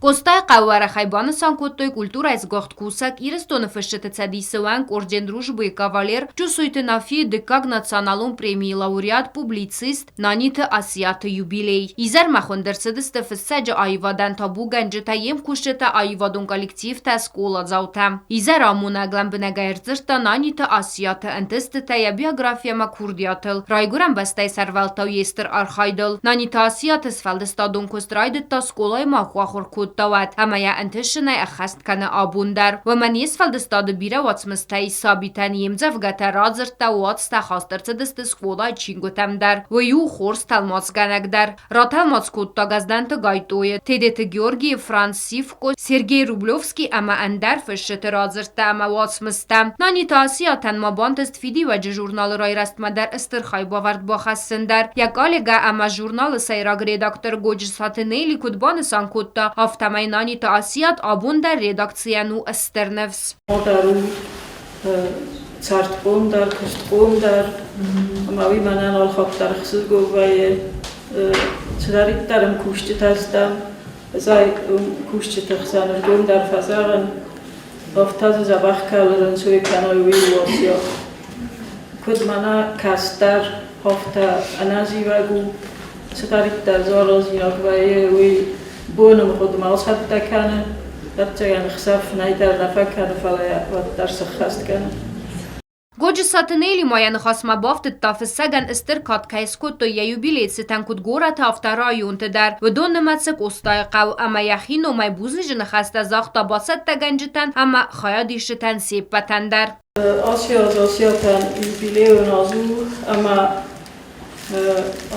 Къостайы хъӕуы уӕрӕхӕй банысан кодтой культурӕйы сгуыхт кусӕг, Ирыстоны фысджыты цӕдисы уӕнг Орден Дружбы-йы кавалер Джусойты Нафийы дыккаг националон премийы лауреат, публицист Наниты Асиаты юбилей. Изӕрмӕ хуынд ӕрцыдысты фыссӕджы аивадӕн табугӕнджытӕ, йе мкусджытӕ, аивадон коллективтӕ, скъоладзаутӕ. Изӕрамонӕг лӕмбынӕгӕй ӕрдзырдта Наниты Асиаты ӕнтыстытӕ йӕ биографи ӕмӕ курдиатыл, райгуырӕн бӕстӕйы сӕрвӕлтау йе стыр архайдыл. Наниты Асиаты сфӕлдыстадон куыст райдыдта скъолайы ма куы ахуыр кодта, уӕд ӕмӕ йӕ ӕнтысынӕй ӕххӕст кӕны абон дӕр. Уымӕн йе сфӕлдыстады бирӕ уацмыстӕ ис сабитӕн, йе мдзӕвгӕтӕ, радзырдтӕ, уацтӕ хаст ӕрцыдысты скъолайы чингуытӕм дӕр. Уый у хорз тӕлмацгӕнӕг дӕр. Ратӕлмац кодта Гӕздӕнты Гайтойы, Тедеты Георгийы, Франц Сивко, Сергей Рублевский ӕмӕ ӕндӕр фысджыты радзырдтӕ ӕмӕ уацмыстӕ. Наниты Асиатӕн ма бантыст Фидиуӕджы журналы райрӕзтмӕ дӕр стыр хайбавӕрд бахӕссын дӕр. Йӕ коллегӕ ӕмӕ журналы сӕйраг редактор Годжысаты Нелли куыд банысан кодта, афтӕмӕй Наниты Асиат абон дӕр редакцийӕн у стыр ныфс. Дӕр у цардхъом дӕр, куыстхъом дӕр, ӕмӕ уый мӕнӕн алхатт дӕр ӕхсызгон вӕййы. Цыдӕриддӕр ӕм кусджытӕ стӕм, ӕз ӕй кусджыты хсӕн ӕргом дӕр фӕзӕгъын, афтӕ дзы дзӕбӕх кӕуыл ӕрӕнцой кӕной, уый у Асиат. Куыд мӕнӕ кӕстӕр, афтӕ ӕнӕзивӕг у, цыдӕриддӕр дзы аразинаг вӕййы, уый боны мгъуыдмӕ ацӕттӕ кӕны, ӕвӕццӕгӕн, ӕхсӕв фынӕй дӕр нӕ фӕкӕны, фӕлӕ йӕ уӕддӕр сыххӕст кӕны. Годжысаты Нелли ма йӕ ныхасмӕ бафтыдта, фыссӕгӕн стыр кад кӕй скодтой йӕ юбилейы цытӕн куыд горӕты, афтӕ районты дӕр. Уыдон нымӕцы Къостайыхъӕу ӕмӕ йӕхи номӕй бузныджы ныхӕстӕ загъта бацӕттӕгӕнджытӕн ӕмӕ хайадисджытӕн се ппӕтӕн дӕр. Ацы аз Асиатӕн юбилейон аз у ӕмӕ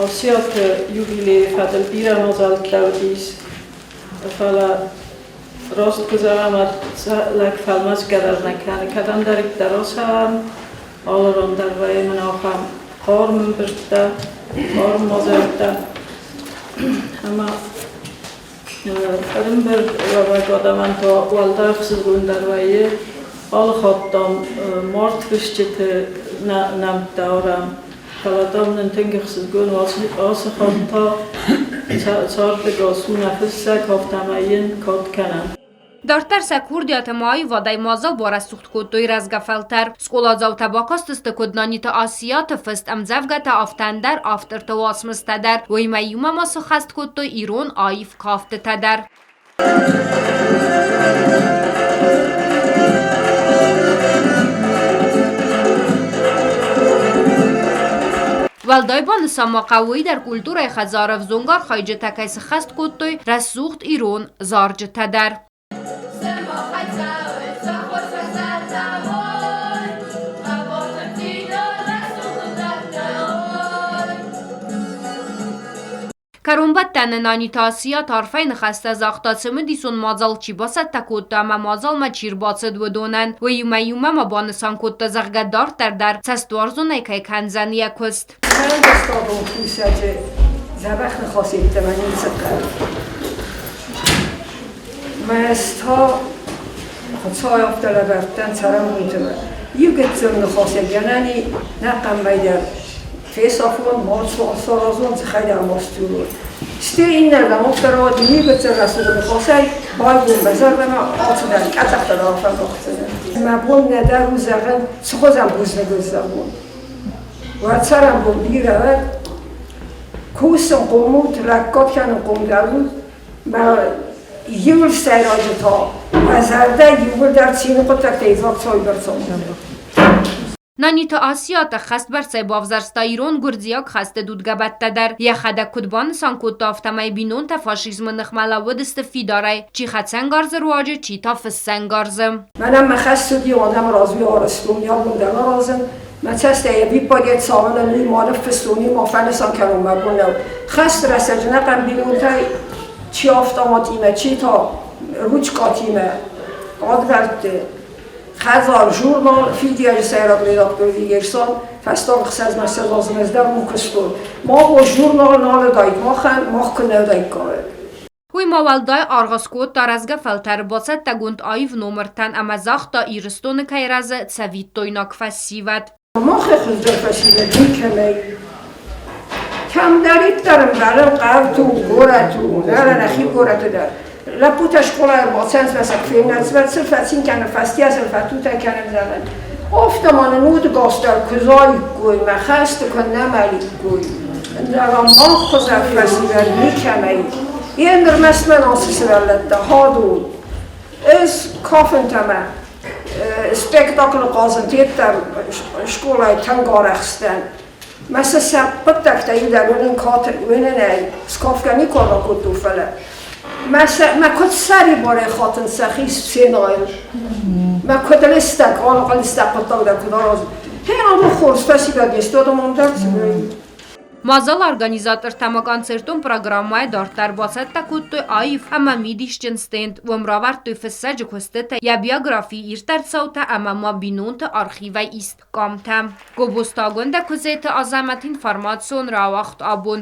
Асиаты юбилейы фӕдыл бирӕ мадзӕлттӕ уыдис, фӕлӕ раст куы зӕгъӕм, лӕг фӕлмӕцгӕ дӕр нӕ кӕны. Кӕдӕмдӕриддӕр ацӕуӕм, алы ран дӕр вӕййы мын ахӕм хъарм ӕмбырдтӕ, хъарм мадзӕлттӕ. Ӕмӕ ӕрӕмбырд уӕвӕг адӕмӕн та уӕлдай ӕхсызгондӕр вӕййы алы хатт, дам, мард фысджыты нӕмттӕ арӕм. Фӕлӕ, дам, нын тынг ӕхсызгон у ацы хатт та цардӕгас у нӕ фыссӕг, афтӕмӕй йын кад кӕнӕм. Дарддӕр сӕ курдиат ӕмӕ аивадӕй мадзал барӕсугъд кодтой рӕзгӕ фӕлтӕр. Скъоладзаутӕ бакастысты куыд Наниты Асиаты фыст ӕмдзӕвгӕтӕ, афтӕ ӕндӕр авторты уацмыстӕ дӕр. Уыимӕ иумӕ ма сыххӕст кодтой ирон аив кафтытӕ дӕр. Уӕлдай банысан ма хъӕуы уый дӕр культурӕйы хӕдзары ӕвзонг архайджытӕ кӕй сыххӕст кодтой рӕсугъд ирон зарджытӕ дӕр. Кӕронбӕттӕны Наниты Асиат арфӕйы ныхӕстӕ загъта, цымыдисон мадзал чи бацӕттӕ кодта ӕмӕ мадзалмӕ чи рбацыд, уыдонӕн. Уыимӕ иумӕ ма банысан кодта, зӕгъгӕ, дарддӕр дӕр цӕстуарзонӕй кӕй кӕндзӕн йӕ куыст. Сфӕлдыстадон кусӕджы дзӕбӕх ныхас йеддӕмӕ ницы хъӕуы. Мӕ ӕз та Хуыцауы афтӕ лӕвӕрдтӕн цӕрӕнбонты иу гыццыл ныхасӕй гӕнӕн и нӕ къамӕй дӕр фесафон, ма саразон, дзыхӕй дӕр ма сдзурон. Стӕй иннӕрдӕм афтӕ рауади, иу гыццыл рӕсугъд ныхасӕй байгом мӕ зӕрдӕмӕ ацыдӕн, къӕдзӕхтӕ дӕр афӕлдӕхдзынӕн. Мӕ бон нӕдӕр у зӕгъын, цы хуызӕн бузныг ыл зӕгъон. Уӕ цӕрӕнбон бирӕ уӕд, кусынхъом ут, лӕггад кӕнынхъом дӕр ут, мӕ иуыл сӕйраджы та мӕ зӕрдӕ иууылдӕр цины хъуыддӕгтӕй дзаг цӕуылбӕрцон. Наниты Асиат ӕххӕстбӕрцӕй бавзӕрста ирон-гуырдзиаг хӕсты дудгӕбӕттӕ дӕр. Йӕхӕдӕг куыд банысан кодта, афтӕмӕй бинонтӕ фашизмы ныхмӕ лӕууыдысты фидарӕй, чи хӕцӕнгарзы руаджы, чи та фыссӕнгарзы. Мӕнӕн мӕ хӕс уыди адӕмы размӕ арӕзтон, йӕ бон дӕр аразын. Мӕ цӕстӕй ӕвиппайд цалынмӕ нуй ма ныффыстон, уый ма фӕнысан кӕнон мӕ бон нӕу. Хӕсты рӕстӕджы нӕхъӕн бинонтӕй чи автоматимӕ, чи та ручкатимӕ адвӕрдты хӕдзар журнал Фидиӕджы сӕйраг редактор Вигерсон фӕстаг 26 азы ӕз дӕр уым куыстон. Мах журнал нал уыдаид махӕн, мах куы нӕ уыдаиккам. Уый ма уӕлдай аргъ скодта рӕзгӕ фӕлтӕры бацӕттӕгонд аив номыртӕн ӕмӕ загъта, Ирыстоны кӕй рӕзы цӕвиттойнаг фӕсивӕд. Махӕй хуыздӕр фӕсивӕд никӕмӕй. Кӕмдӕриддӕр ӕмбарӕм хъӕуты у, горӕты у, нӕ нӕхи горӕты дӕр. Лӕппутӕ скъолайы ӕрбацӕуынц мӕ сӕ куы фенынц, уӕд сыл фӕцин кӕнын, фӕстийӕ сыл фӕтутӕ кӕнын, зӕгъын. Афтӕ ма нын удыгас дӕр куы заиккой, мӕ хӕсты куы нӕ мӕликкой. Ӕндӕра мах хуызӕн фӕсивӕд никӕмӕ ис. Йе нырмӕст мӕн ацы сывӕллӕттӕ хадон. Ӕз кафынтӕ мӕ спектаклы хъазын федтам скъолайы тынг арӕхстӕн. Мӕ сӕ сӕ хъуыддӕгтӕ иу дӕр уынын уынынӕй скафгӕ никуы ракодтон, фӕлӕ мӕ, сӕ, мӕ куыд сӕрибарӕй хатын сӕхи сценӕйыл. Мӕ куыд лыстӕг, алы лыстӕг хъуыддаг дӕр куыд аразын. Гъе, абон хорз фӕсивӕд не сты, адӕм дӕр цӕмӕй. Мадзалы организатортӕ ӕмӕ концертон программӕйы дарддӕр бацӕттӕ кодтой аив ӕмӕ мидисджын стенд. Уым равӕрдтой фыссӕджы куыстытӕ, йӕ биографийы ирддӕр цаутӕ ӕмӕ ма бинонты архивӕй ист къамтӕ. Гобозты Агуындӕ Куыдзеты Азӕмӕт информацион рауагъд абон.